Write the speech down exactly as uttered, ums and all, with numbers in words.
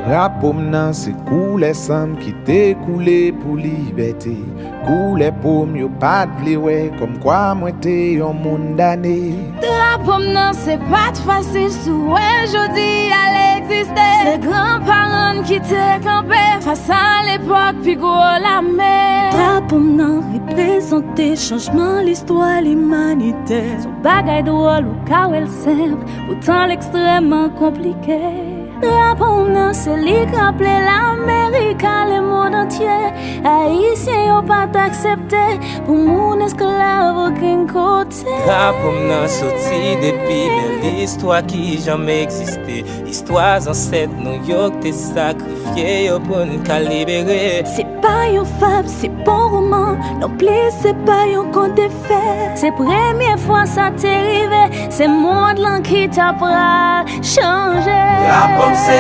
Drapo m nan se koulè san m ki te koule pou libète. Koulè po m yo pa t vle wè, kòmkwa mwen te yon moun dane. Drapo m nan se pa t fasil si w wè jodi a l egziste. Se granparan n ki te kanpe fas a lepòk pi gwo lame. Drapo m nan reprezante chanjman listwa limanite. Se yon bagay dwòl, ou ka wè l senp, poutan l ekstrèmman konplike. Drapo m nan se li k raple Lamerik a lemonn antye. Ayisyen yo pa t aksepte pou moun esklav okenn kote. Drapo m nan soti depi bèl istwa ki janm egziste. Istwa zansèt nou yo k te sakrifye yo pou n ka libere. Se pa yon fab, se pa yon woman, non plis se pa yon kont de fè. Se premye fwa sa te rive, se mond lan ki ta pral chanje. Drapo m se